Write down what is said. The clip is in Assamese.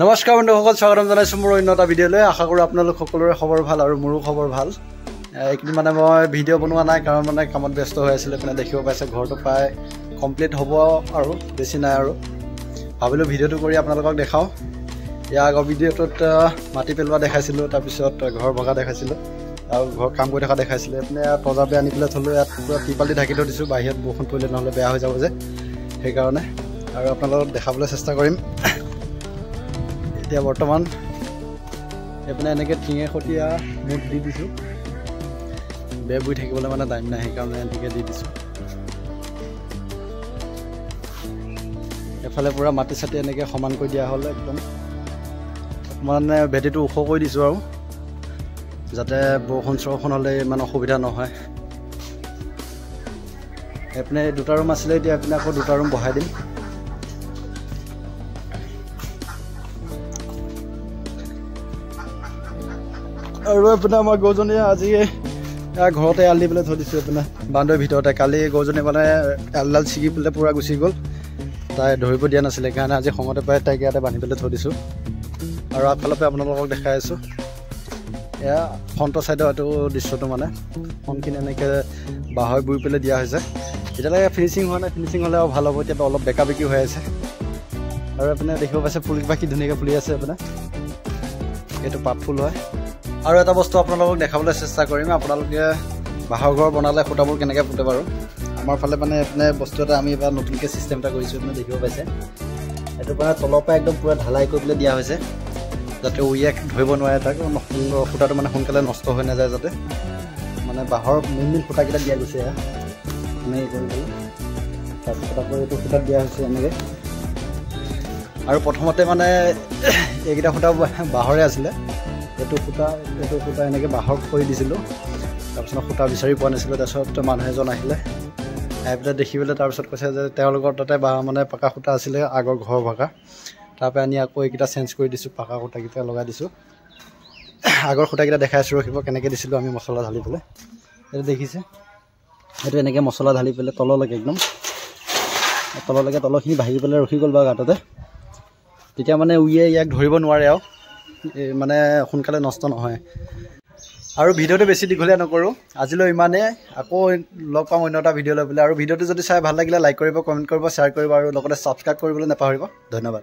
নমস্কাৰ বন্ধুসকল, স্বাগতম জনাইছোঁ মোৰ অন্য এটা ভিডিঅ'লৈ। আশা কৰোঁ আপোনালোক সকলোৰে খবৰ ভাল আৰু মোৰো খবৰ ভাল। এইকেইদিন মানে মই ভিডিঅ' বনোৱা নাই, কাৰণ মানে কামত ব্যস্ত হৈ আছিলোঁ। মানে দেখিব পাইছে ঘৰটো প্ৰায় কমপ্লিট হ'ব আৰু বেছি নাই আৰু। ভাবিলোঁ ভিডিঅ'টো কৰি আপোনালোকক দেখাওঁ। ইয়াৰ আগৰ ভিডিঅ'টোত মাটি পেলোৱা দেখাইছিলোঁ, তাৰপিছত ঘৰ ভগা দেখাইছিলোঁ আৰু ঘৰ কাম কৰি থকা দেখাইছিলোঁ। এইপিনে তজাপে আনি পেলাই থ'লোঁ, ইয়াত পূৰা টিপাল দি ঢাকি থৈ দিছোঁ, বাহিৰত বৰষুণ পৰিলে নহ'লে বেয়া হৈ যাব যে, সেইকাৰণে। আৰু আপোনালোকক দেখাবলৈ চেষ্টা কৰিম। এতিয়া বৰ্তমান এইপিনে এনেকৈ টিঙে সতীয়া মুঠ দি দিছোঁ, বেৰ বুৰি থাকিবলৈ মানে টাইম নাই, সেইকাৰণে এনেকৈ দি দিছোঁ। এফালে পূৰা মাটি চাটি এনেকৈ সমান কৰি দিয়া হ'ল, একদম মানে ভেটিটো ওখ কৰি দিছোঁ আৰু, যাতে বৰষুণ চৰষুণ হ'লে ইমান অসুবিধা নহয়। এইপিনে দুটা ৰুম আছিলে, এতিয়া এইপিনে আকৌ দুটা ৰুম বহাই দিম। আৰু এইপিনে আমাৰ গৰুজনীয়ে আজি ঘৰতে এৰাল দি পেলাই থৈ দিছোঁ, এইপিনে বান্দৈৰ ভিতৰতে। কালি গৰুজনী মানে এৰালডাল ছিগি পেলাই পূৰা গুচি গ'ল, তাই ধৰিব দিয়া নাছিলে, সেইকাৰণে আজি খঙতে পাই তাইক ইয়াতে বান্ধি পেলাই থৈ দিছোঁ। আৰু আগফালৰ পৰা আপোনালোকক দেখাই আছোঁ, এয়া ফ্ৰণ্টৰ ছাইডৰ এইটো দৃশ্যটো, মানে ফ্ৰণ্টখিনি এনেকৈ বাঁহৰ বুৰি পেলাই দিয়া হৈছে। এতিয়ালৈকে ফিনিচিং হোৱা নাই, ফিনিচিং হ'লে আৰু ভাল হ'ব। এতিয়াতো অলপ বেকা বেকি হৈ আছে। আৰু এইপিনে দেখিব পাইছে ফুলকেইপাহ কি ধুনীয়াকৈ ফুলি আছে। এইপিনে এইটো পাত ফুল হয়। আৰু এটা বস্তু আপোনালোকক দেখাবলৈ চেষ্টা কৰিম, আপোনালোকে বাঁহৰ ঘৰ বনালে খুঁটাবোৰ কেনেকৈ পুতে বাৰু। আমাৰ ফালে মানে এইপিনে বস্তু এটা আমি এবাৰ নতুনকৈ চিষ্টেম এটা কৰিছোঁ, এইপিনে দেখিব পাইছে। এইটো মানে তলৰ পৰা একদম পূৰা ঢালাই কৰি পেলাই দিয়া হৈছে, যাতে উইয়ে ধৰিব নোৱাৰে তাক, খুঁটাটো মানে সোনকালে নষ্ট হৈ নাযায়, যাতে মানে বাঁহৰ মেইন মেইন খুঁটাকেইটা দিয়া গৈছে এয়া এনেকৈ কৰি পেলাই। তাৰপিছত আকৌ এইটো খুঁটাত দিয়া হৈছে এনেকৈ। আৰু প্ৰথমতে মানে এইকেইটা খুঁটা বাঁহৰে আছিলে, এইটো খুঁটা এনেকৈ বাঁহৰ কৰি দিছিলোঁ। তাৰপিছত খুঁটা বিচাৰি পোৱা নাছিলোঁ, তাৰপিছত মানুহ এজন আহিলে, আহি পেলাই দেখি পেলাই তাৰপিছত কৈছে যে তেওঁলোকৰ তাতে বাঁহ মানে পাকা খুঁটা আছিলে আগৰ ঘৰ ভগা, তাৰপৰা আনি আকৌ এইকেইটা চেঞ্জ কৰি দিছোঁ, পাকা খুঁটাকেইটা লগাই দিছোঁ। আগৰ খুঁটাকেইটা দেখাই আছোঁ, ৰখিব কেনেকৈ দিছিলোঁ আমি মছলা ঢালি পেলাই। এইটো দেখিছে, সেইটো এনেকৈ মছলা ঢালি পেলাই তললৈকে একদম তললৈকে তলখিনি ভাগি পেলাই ৰখি গ'ল বাৰু গাঁততে। তেতিয়া মানে উইয়ে ইয়াক ধৰিব নোৱাৰে আৰু মানে সোনকালে নষ্ট নহয়। আৰু ভিডিঅ'টো বেছি দীঘলীয়া নকৰোঁ, আজিলৈ ইমানেই। আকৌ লগ পাম অন্য এটা ভিডিঅ' লৈ পেলাই। আৰু ভিডিঅ'টো যদি চাই ভাল লাগিলে লাইক কৰিব, কমেণ্ট কৰিব, শ্বেয়াৰ কৰিব আৰু লগতে ছাবস্ক্ৰাইব কৰিবলৈ নাপাহৰিব। ধন্যবাদ।